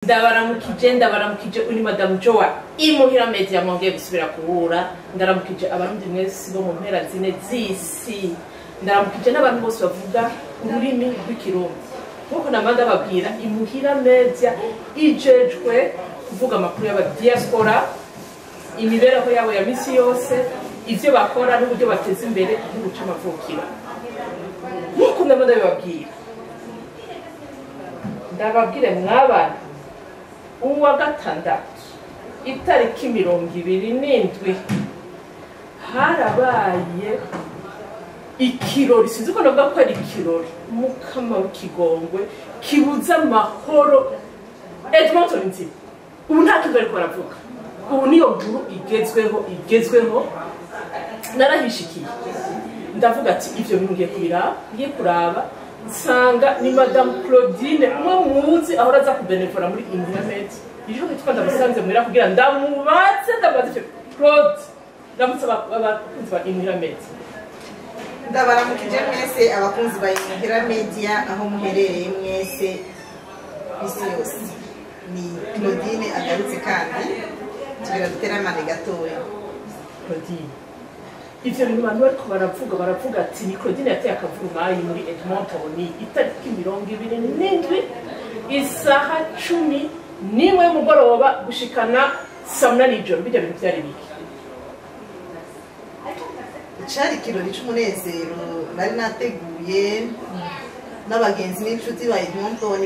Ndabaramukije, ndabaramukije. Uri Madamu Joa Imuhira Media, mwongeye gusubira guhura. Ndaramukije Abarundi mwese bo mu mpera zine z'isi, ndaramukije n'abantu bose bavuga ururimi rw'Ikirundi. Nk'uko nama ndababwira, Imuhira Media ijejwe kuvuga amakuru y'abadiaspora, imibereho yabo ya misi yose, ivyo bakora n'uburyo bateza imbere igihugu c'amavukiro. Nk'uko nama ndabibabwira, ndababwire mwabana, uwa gatandatu itariki 27 harabaye ikirori, sinzi ko navuga ko ari ikirori, Mukama w'ikigongwe, kibuza amahoro Edmonton nzima. Ubu nta kintu bariko baravuga, ubu niyo nkuru igezweho igezweho. Narahishikiye, ndavuga ati ivyo bintu ngiye kubiraba. Ngiye kuraba nsanga ni Madamu Claudine, umwe muzi ahora aza kubenefora muri Imuhira Media. Ejo nitwa ndamusanze muhira kugira ndamubaze, ndamubaze ivyo. Claude, ndamutse abakunzi ba Imuhira Media. Ndabaramukije mwese abakunzi ba Imuhira Media, aho muherereye mwese isi yose. Ni Claudine agarutse kandi tugira duteramane gatoya. Claudine, ivyo bintu abantu bariko baravuga, baravuga ati ni Claudine yateye akavurumayi muri Edmonton itariki 27 isaha 11 y'umugoroba gushikana saa 8 y'ijoro. Bijya bintu vyari biki? Cari ikirori c'umunezero nari nateguye n'abagenzi n'inshuti ba Edmonton,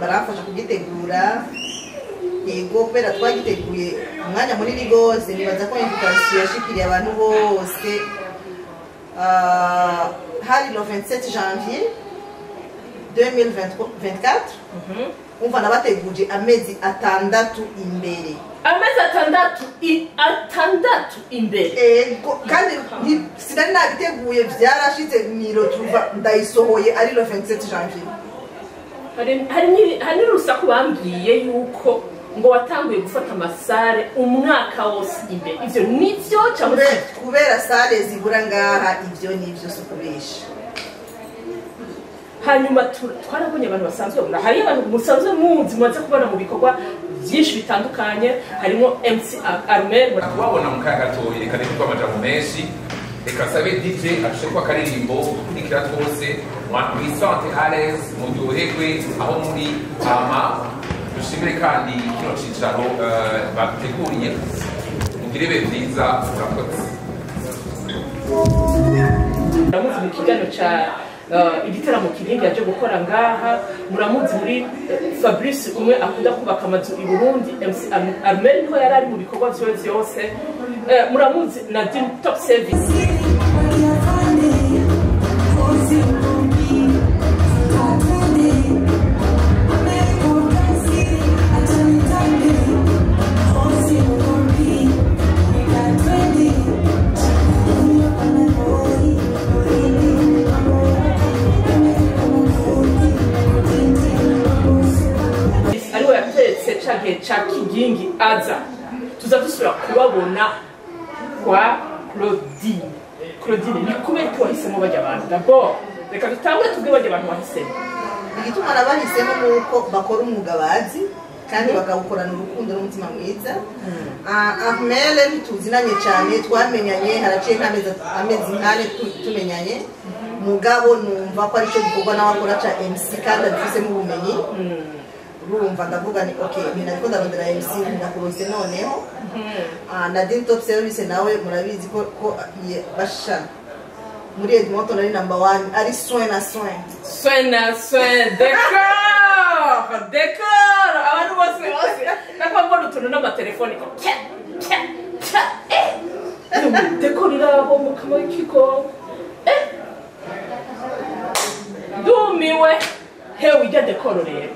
baramfasha kugitegura. Yego, kubera twagiteguye umwanya munini gose, nibaza ko invitation yashikiriye abantu bose. Hari le 27 janvier 2024. Umva, nabateguje amezi 6 imbere. Amezi 6, 6 imbere? Ego, kandi sinari nabiteguye, vyarashitse miro tuva ndayisohoye ari le 27 janvier. Hari n'urusaku bambwiye yuko ngo watanguye gufata amasalle umwaka wose imbere. Ivyo nivyo cyangwa sivyo? Kubera salle zibura ngaha, ivyo nivyo, si ukubesha. Hanyuma twarabonye abantu basanzwe, hari abantu musanzwe muzi, mumaze kubona mu bikorwa byinshi bitandukanye, harimo MC Armel. Kubabona mu kanya gatoya. Reka nitwa amajambo menshi, reka sabe DJ ashireko akaririmbo dukurikira twose, mwisante à l'aise, muryoherwe aho muri. Hama dushimire kandi kino cicaro baduteguriye. Mugire ibihe vyiza, murakoze. Muramuzi mu kiganiro ca igiteramo Kiringi yaje gukora ngaha, muramuzi muri Fabrice umwe akunda kubaka amazu i Burundi. MC Armel niho yari ari mu bikorwa vyiwe vyose. Muramuzi Nadine Top Service. Ariwe yatetse ca gihe ca Kigingi aza. Tuza dusubira kubabona kwa Claudine. Claudine, ni kubera ko wahisemo bajya abantu? D'abord reka dutangure tubwire bajya abantu wahisemo. Igituma nabahisemo ni uko bakora umwuga bazi kandi bakawukorana urukundo n'umutima mwiza. Ahmel ntituzinanye cyane, twamenyanye haraciye nk'amezi amezi nk'ane tumenyanye, mugabo numva ko aricyo gikorwa nawe akora ca MC kandi abifisemo ubumenyi. Urumva, ndavuga ni okay, ni nariko ndarondera MC, ndakurose noneho. Nadine Top Service nawe murabizi ko basha muri Edmonton ari number one, ari soin na soin. Soin na soin, d'accord, d'accord. Abantu bose bose nakwa mbona utuntu n'amatelefoni ko pya pya pya, décor iraho, Mukama w'ikigo, ndumiwe. Hewe, ijya décor rero,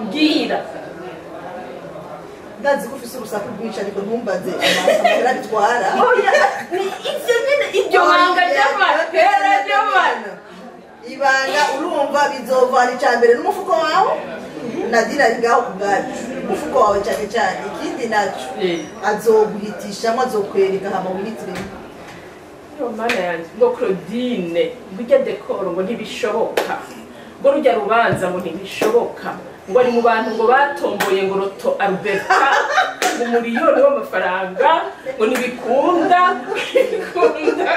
mbwira. Ndazi ko ufise urusaku rwinshi, ariko ntumbaze amahera bitwara. Oya, ni ivyo nyene, iryo banga ry'amahera ry'abantu. Ibanga, urumva, bizovana icya mbere n'umufuko wawe. Nadine ari ngaho ku bwacu, umufuko wawe cyane cyane. Ikindi naco, azoguhitishamo, azokwereka, hama wihitiremo. Yo Mana yanjye, ngo Claudine ngo ijya décor ngo ntibishoboka, ngo rujya rubanza ngo ntibishoboka. Ngo ari mu bantu ngo batomboye ngo Loto Alberta ngo umuriyoni w'amafaranga, ngo ntibikunda bikunda.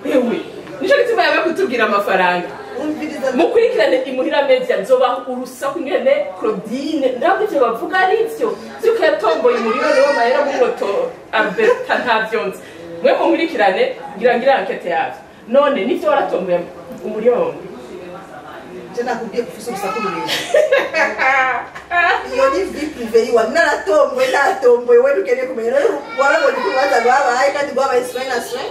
Ewe, nico gituma yaba kutubwira amafaranga. Umviriza. Mukurikirane Imuhira Media, nzobaha urusaku ingene Claudine ntabwo ivyo bavuga ari ivyo vyuko yatomboye umuriyoni w'amahera muri Loto Alberta. Ntavyo nzi, mwe munkurikirane, ngira enquête yavyo. None nivyo waratomboye umuriyoni? Je nakubwiye ko ufise urusaku rurerure. Iyo ni vie privée yiwa. Naratomboye, natomboye, we ntukeneye kumenya. Rero warabonye ko urubanza rwabaye kandi rwabaye soin na soin.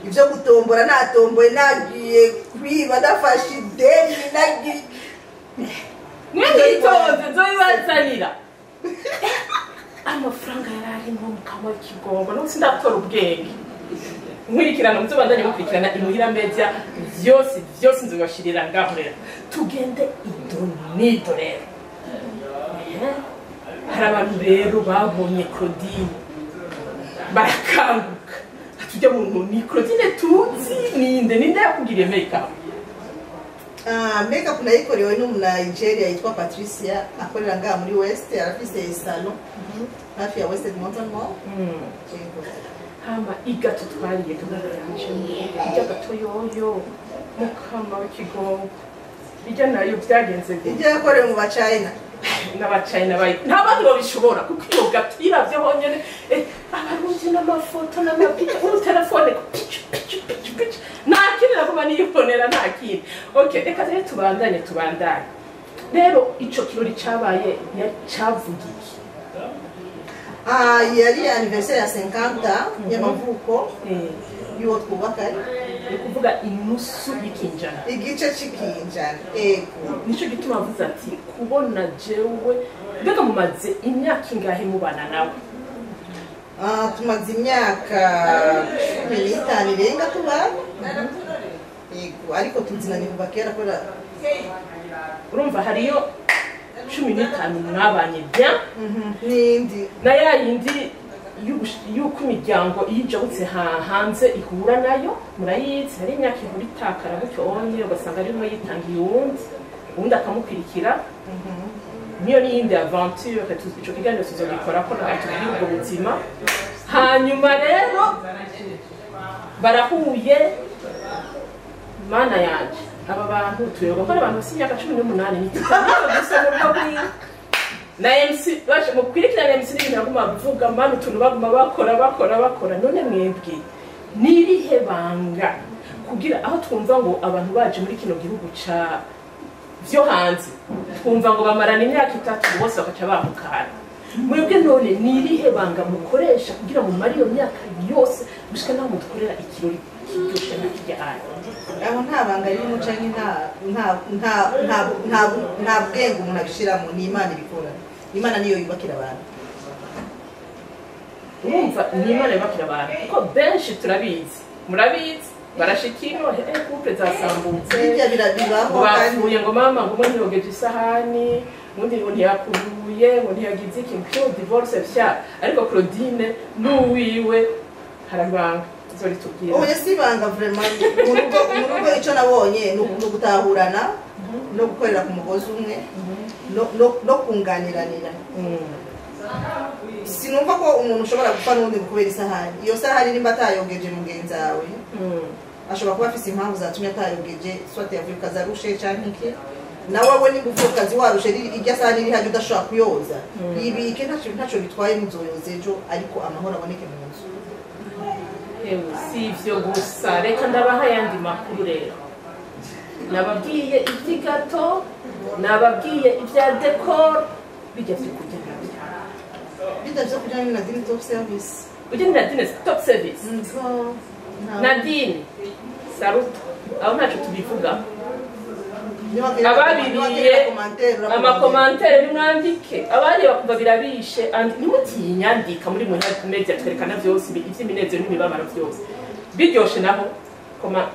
Ibyo gutombora, natomboye nagiye kwiba, nafashe ideni, nagiye Mwe mwitonze, nzobibazanira. Amafaranga yari arimo, mukama w'ikigongo, n'ubu sindatora ubwenge. Nkurikirana, muzobandanye mukurikirana Imuhira Media, vyose vyose nzobibashirira ngaho. Rero tugende ido nido. Rero hari abantu rero babonye Claudine barakanguka, ati ujya muntu ni Claudine tuzi? Ninde yakugiriye make up? Ah, makeup nayikorewe n'umu Nigeria yitwa Patricia, akorera ngaha muri West, arafise salon hafi ya West Edmonton Mall. Yego. Hama i gâteau twariye kamara yanje, irya gâteau yoyo, mukama w'ikigongo, irya nayo byagenze gute? Ibyo yakorewe mu bacayina. N'abacayina bayi nta bandi babishobora, kuko iyo gâteau iravye honyene, abarundi n'amafoto n'amapica, urutelefone picu picu picu picu, nta kindi naguma niyibonera, nta kindi. Okay, reka rero tubandanye. Rero ico kirori cabaye cavuga iki? Ah, yari anniversaire ya 50 y'amavuko y'uwo twubakanye. Ni ukuvuga inusu y'ikinjana. Igice c'ikinjana, ego. Nico gituma avuze ati kubona jewe. Mbega mumaze imyaka ingahe mubana nawe? Ah, tumaze imyaka 15 irenga tubana, yego, ariko tuzinanye kuva kera kubera Urumva hariyo 15 mwabanye bien. N'indi Na ya yindi y'uko imiryango iyo ijabutse hanze ihura nayo, murayizi, hari imyaka ihura itakara gutyo onye, ugasanga ari umwe yitangiye uwundi, uwundi akamukurikira. Niyo n'iyindi aventure, ico kiganiro tuzogikora ko ntabwo tubwira ubwo buzima. Hanyuma rero barahuye. Mana yanje, aba bantu tuyoba ko ari abantu bafite imyaka 18, ni Titanic gusa mu rugo rwiwe na MC baje mukwirikirana. MC n'ibintu baguma bavuga, mana, utuntu baguma bakora bakora bakora. None mwebwe nirihe banga kugira aho twumva ngo abantu baje muri kino gihugu ca vyo hanze, twumva ngo bamarana imyaka 3 bose bakaca bamukana? Mwebwe none nirihe banga mukoresha kugira mumare iyo myaka yose gushika naho mudukorera ikirori kiryoshe nka kirya hano? Aho nta banga ririmo canke nta bwenge umuntu abishiramo, ni Imana ibikora. Imana niyo yubakira abantu. Urumva ni Imana yubakira abantu, kuko benshi turabizi, murabizi, barashika ino, couple zasambutse. Hirya birabibaho Ngo kandi bapfuye, ngo mama ngo umwe ntiyogeje isahani, undi ngo ntiyakuruye, ngo ntiyagize ikintu cyo divorce vya. Ariko Claudine n'uwiwe harabanga uzoritubwira. Oya, si ibanga vraiment. Mu rugo icyo nabonye ni ugutahurana no gukorera ku mugozi umwe no kunganiranira. Sinumva ko umuntu ushobora gupfa n'uwundi ngo kubera isahani. Iyo sahani nimba atayogeje mugenzi wawe, ashobora kuba afise impamvu zatumye atayogeje, soit yavuye ku kazi arushe canke iki. Nawe we nimba uvuye ku kazi warushe, irya sahani iri hajya udashobora kuyoza, yibike, ntaco bitwaye, muzoyoza ejo, ariko amahoro aboneke mu nzu. Ewe, si ivyo gusa, reka ndabaha ayandi makuru. Rero nababwiye iby'i gâteau, nababwiye ibya décor, bijya vyo kurya nabyo. Bijya vyo kurya ni Nadine Top Service. Ujya ni Nadine Top Service. Nadine saruto, aho ntaco tubivuga. Ababiriye, ama commentaires nimwandike, abari bakumva birabishe, ntimutinye, andika muri media, twerekana vyose, ivy'iminezero n'imibabaro vyose. Biryoshe naho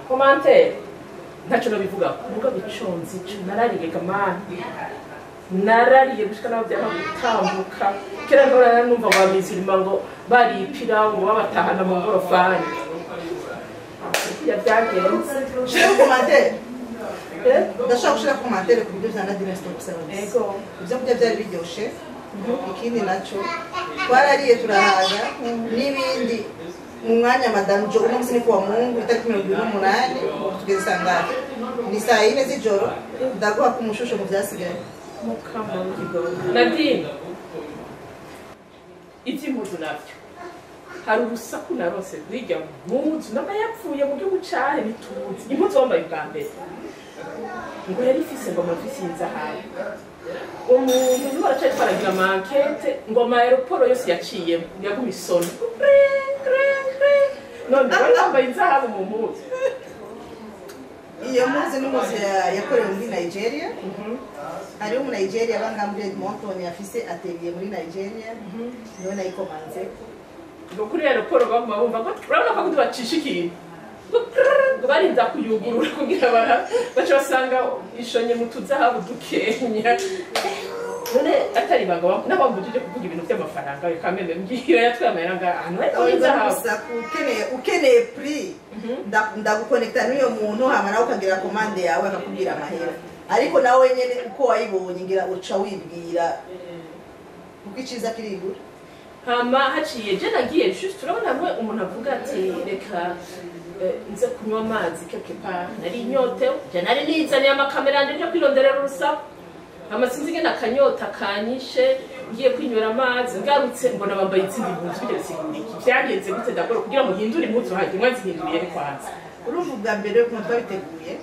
commentaire, ntaco nobivuga. Mugabo ico nzi ico narariye gamani, narariye gushika naho byanga gutambuka. Kera ntora numva ngo abamizirima ngo baripira, ngo babatahana mu ngorofani, ya byagenze. Shira commentaire. Ndashobora gushira commentaire ku biryo vya Nadine Stop Service. Ego. Ibyo kurya byari biryoshe. Ikindi naco, twarariye turahaga n'ibindi mu mwanya. Madame Jo, uno munsi ni kuwa Mungu, itariki 28, ubu tugeze saa ngahe? Ni saa 4 z'ijoro. Ndaguha ku mushusho mu byasigaye. Mukama w'ikigongo. Nadine, iby'impuzu nabyo, hari urusaku narose rw'irya mpuzu namba yapfuye mu gihugu cahe ntituzi. Impuzu wambaye ubwa mbere ngo yari ifise ngo amavisi y'inzahabu. Umuntu niwe aracari twaragira ama enquêtes ngo ama aéroports yose yaciyemo yaguma isona. None wari wambaye inzahabu mu mpuzu? Iyo mpuzu n'impuzu yakorewe muri Nigeria. Hariho umu Nigeria aba ngaha muri Edmonton, afise atelier muri Nigeria, niwe nayikomanze. Ngo kuri aéroport baguma bumva ngo, urabona ko kundi bacisha ikintu ngo prrr, ngo barinda kuyugurura kugira bara baca basanga ishonye mu tuzahabu dukenya. None atari ibanga, n'abambujije kuvuga ibintu by'amafaranga, reka meme mbwira, yatwaye amahera ngaha ahantu hariko inzahabu? Urusaku, ukeneye prix, ndagukonekta n'uyo muntu, hama nawe ukagira commande yawe, akakubwira amahera. Ariko nawe nyene uko wayibonye, ngira uca wibwira, kuko iciza kirigura. Hama haciye, je nagiye juste, urabona hamwe umuntu avuga ati reka nze kunywa amazi quelque part, nari inyotewe. Je nari nizaniye amakamera yanje nje kwironderera urusaku. Hama sinzi ingene akanyota kanyishe, ngiye kwinywera amazi, ngarutse mbona bambaye izindi mpuzu. Bijya bisigura iki? Vyagenze gute d'abord kugira ngo muhindure impuzu? Hajye mwazihinduriye kwanza? Urumva, ubwa mbere ukuntu twabiteguye,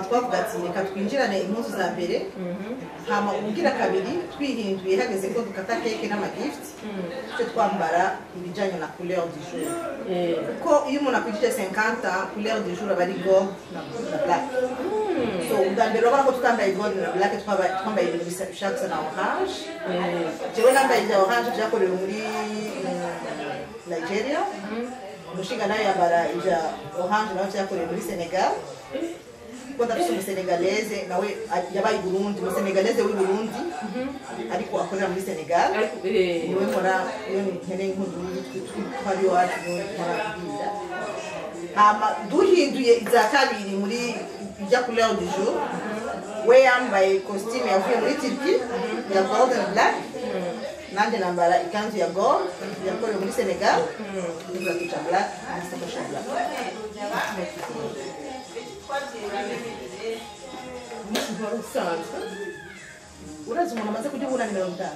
twavuga ati reka twinjirane impuzu za mbere, hama ubwira kabiri twihinduye, hageze ko dukata cake n'ama gift, tujye twambara ibijyanye na couleur du jour, kuko iyo umuntu akwijije 50 ans, couleur du jour aba ari gold na black. So ubwa mbere urabona ko tutambaye gold na black, twambaye ibintu bishaka gusa na orange. Jewe nambaye ibya orange byakorewe muri Nigeria. Umushinga nawe yambara ibya orange nawe byakorewe muri Senegal, kuko ndafise umusenegalese nawe yabaye i Burundi, umusenegalese w'i Burundi ariko akorera muri Senegal. Ariko niwe nkora iyo nkeneye impuzu twari iwacu, niwe nkora kubwira. Hama duhinduye iza kabiri muri ijya couleur du jour, we yambaye costume yavuye muri Turquie ya gold and black, nanjye nambara ikanzu ya gold yakorewe muri Senegal n'ikirato ca black n'isakoshi ya black. Umunsi wari usanzwe. Urazi umuntu amaze kurya ubunani 50.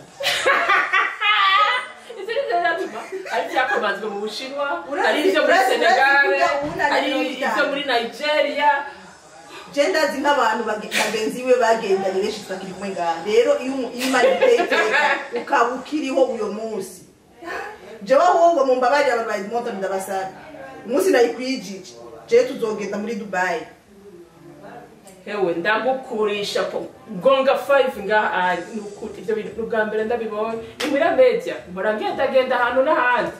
Ivyo ni vyatuma ari vyakomanzwe mu Bushinwa, ari ivyo muri Urazi Senegal, kurya ubunani ari 50. ivyo muri Nigeria. Je ndazi nk'abantu bagenzi be bagendanye benshi twakiri kumwe ngaha. Rero iyo Imana iguteye iteka ukaba ukiriho uyo munsi, jewe ahubwo mumbabarire, abantu ba Edmonton, ndabasaba, umunsi nayikwijije jewe tuzogenda muri Dubai. Hewe, ndagukurisha po gonga 5 ngaha. Nukuri ivyo bintu ubwa mbere ndabibonye imuhira media, mpora ngendagenda ahantu n'ahandi.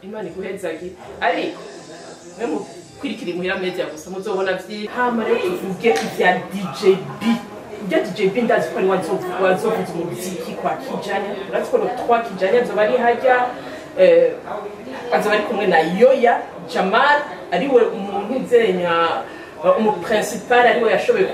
Imana iguhezagire, ariko mwe mukwirikira imuhira media gusa muzobona vyiza. Hama rero tuvuge ivya DJ B. Ibyo DJ B, ndazi ko ari wazovuza umuziki kwa Kijanya. Urazi ko no 3 Kijanya azoba ari harya, azoba ari kumwe na Yoya Jamal, ariwe umuntu nzenya umuprincipal, ariwe yashoboye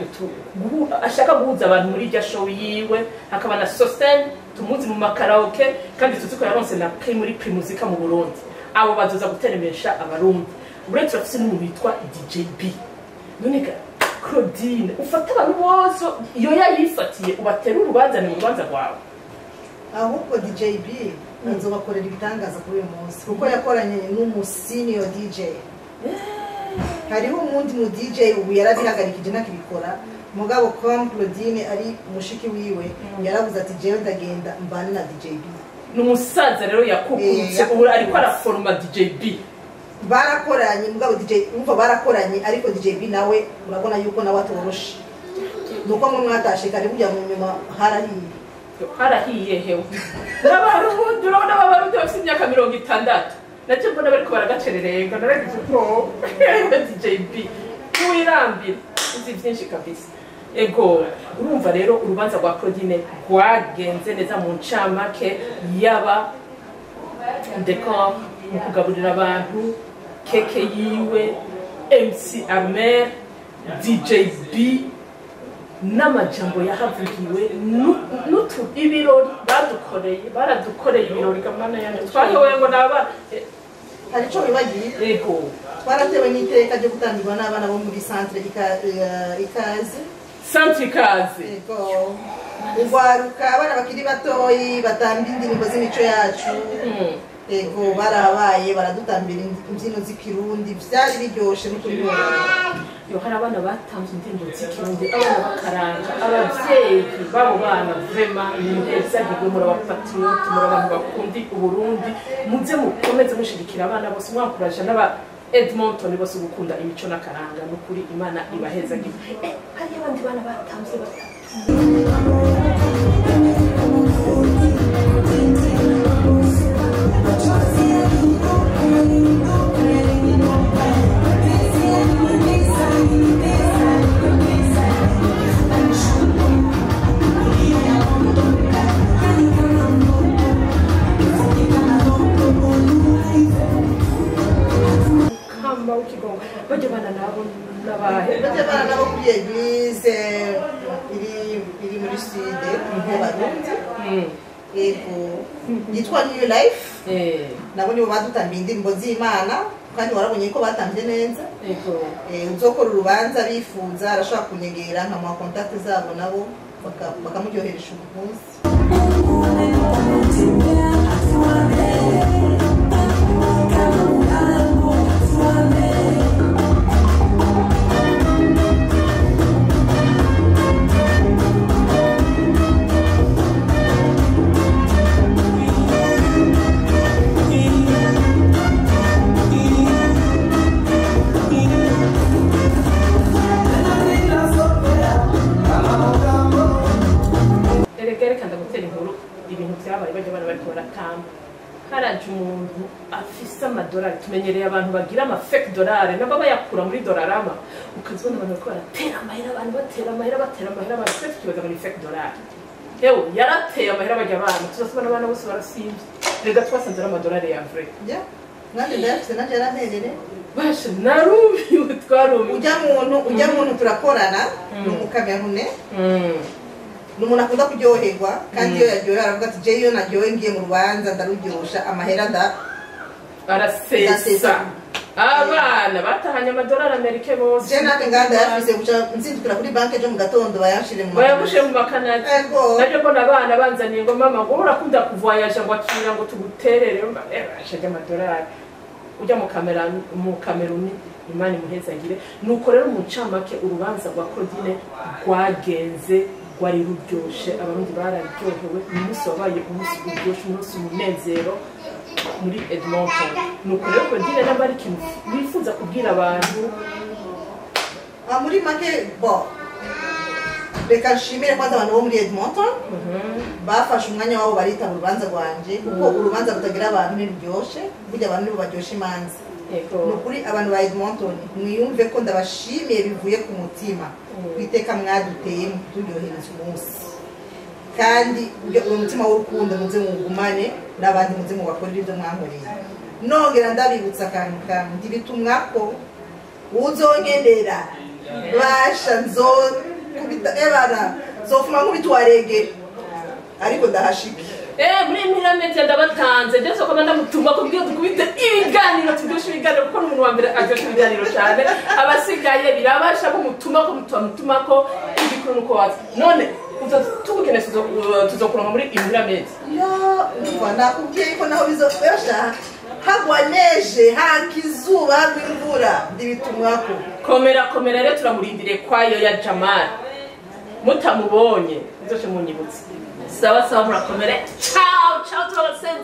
ashaka guhuza abantu muri irya show yiwe. Hakaba na Sosten, tumuzi mu makaraoke, kandi tuzi ko yaronse na prix muri Prix Muzika mu Burundi. Abo bazoza guteremesha Abarundi. Uretse turafise n'umuntu witwa DJ B. None ga Claudine, ufata abantu bose iyo yayifatiye ubatera urubanza, ni mu rubanza rwawe? Ahubwo DJ B azobakorera ibitangaza kuri uyu munsi, kuko yakoranye n'umu senior DJ. Hariho umundi mu DJ ubu yarabihagarikije ntakibikora, mugabo com Claudine ari mushiki wiwe, yaravuze ati jewe ndagenda mbane na DJ B. Ni umusaza rero yakukurutse. Eh. Ubu ariko araforoma DJ B. Barakoranye, mugabo DJ, umva, barakoranye, ariko DJ B nawe urabona yuko nawe atoroshe, nuko mwe mwatashe kare, burya mu nyuma harahiye. Harahiye hewe. N'Abarundi, urabona Abarundi bafite imyaka 60, nacyo mbona bariko baragacererenga. Naragize ubwoba. DJ B ntiwirambira, uzi byinshi kabisa. Ego, urumva rero urubanza rwa Claudine rwagenze neza mu ncamake, yaba décor, mu kugaburira abantu, cake yiwe, MC Armer. DJ B n'amajambo yahavugiwe n'utu ibirori badukoreye, baradukoreye ibirori kamana yanjye twayoboye ngo n'abana. Hari ico wibagiye? Yego. Twaratewe n'iteka ryo gutangirwa n'abana bo muri centre Ikaze. Centre Ikaze. Yego. Ugwaruka abana bakiri batoyi batamba indirimbo z'imico yacu. Yego, barabaye baradutambira imbyino z'ikirundi, byari biryoshe n'ukuryoha. Yo, hari abana batanze indirimbo z'ikirundi, abana bakaranga, abavyeyi b'abo bana vraiment nimuhezagirwe, muri abapatriote, muri abantu bakunda Uburundi, muze mukomeze mushigikira abana bose, mwankuraje n'aba Edmonton bose gukunda imico n'akaranga, n'ukuri Imana ibahezagirwe. Hari abandi bana batanze batatu. Bajya bana nabo nabahe? Bajya bana nabo kuri eglise iri muri sud y'Abarundi. Yego, yitwa New Life. Nabo nibo badutambiye indirimbo z'Imana kandi warabonye ko batambye neza. Yego. Uzokora urubanza bifuza arashobora kunyegera nkamuha contact zabo nabo bakamuryoheresha umunsi. Reka ndagutera inkuru ibintu byabaye bajya bana bariko baratamba. Haraje umuntu afise amadolari, tumenyereye abantu bagira ama fake dolari nabo bayakura muri dolarama, ukazibona abantu bariko baratera amahera, abantu batera amahera, batera amahera, abantu twese tukibaza ngo ni fake dolari. Yewe yarateye amahera bajya abantu, tuzasubona abana bose barasimvye. Rega twasanze ari amadolari ya vrai. Yeah. Nanje ndayafise, nanje yaranterere. Basha narumiwe, twarumiwe. Ujya muntu turakorana, ni umukamerune. Ni umuntu akunda kuryoherwa kandi iyo yaryohewe aravuga ati je iyo naryohewe ngiye mu rubanza ndaruryosha amahera arasesa. Abana batahanye amadolari Amerika bose. Je nanjye nganda yafise guca nzindukira kuri banki ejo mu gatondo bayanshire mu bayamushe mu makanaki. Naje mbona abana banzaniye ngo mama ngo urakunda kuvoyager ngo akira ngo tuguterere, ashaje amadolari. Ujya mu kamera mu Kameruni, Imana imuhezagire. Nuko rero mu ncamake urubanza rwa Claudine rwagenze rwari ruryoshe, abarundi bararyohewe, umunsi wabaye umunsi uryoshe, umunsi umunezero muri Edmonton. Nuko rero Claudine namba ari ikintu wifuza kubwira abantu. Muri make bo reka nshimire kwanza abantu bo muri Edmonton bafashe umwanya wabo baritaba urubanza rwanje, kuko urubanza rutagira abantu ntiruryoshe, burya abantu nibo baryosha imanza. Nukuri abantu ba Edmonton mwiyumve ko ndabashimiye bivuye ku mutima kwiteka mwaduteye muturyohereza umunsi, kandi uwo mutima w'urukundo muze muwugumane n'abandi muze mubakorere ibyo mwankoreye. Nongera ndabibutsa akantu kamwe, ndibitumwa ko uzonkenera basha nzokubita ebana nzofuma nk'ubitwarege ariko ndahashike. Muri Mpira ndabatanze ndetse ko ndamutuma kubwira dukubite ibiganiro, turyoshe ibiganiro kuko n'umuntu wa mbere aryoshe ibiganiro cyane, abasigaye birabasha kumutuma ko mutuma ko ibikuru nuko waza. None tugukeneye tuzokuronka muri Mpira. Yo, umva nakubwiye ko naho bizokwesha hagwa neje haka izuba hagwa imvura ndibitumwako. Komera komera rero turamurindiriye kwayo ya Jamal, mutamubonye muzoce munyibutse. Sawa sawa, murakomere. Ciao ciao, turabasenze.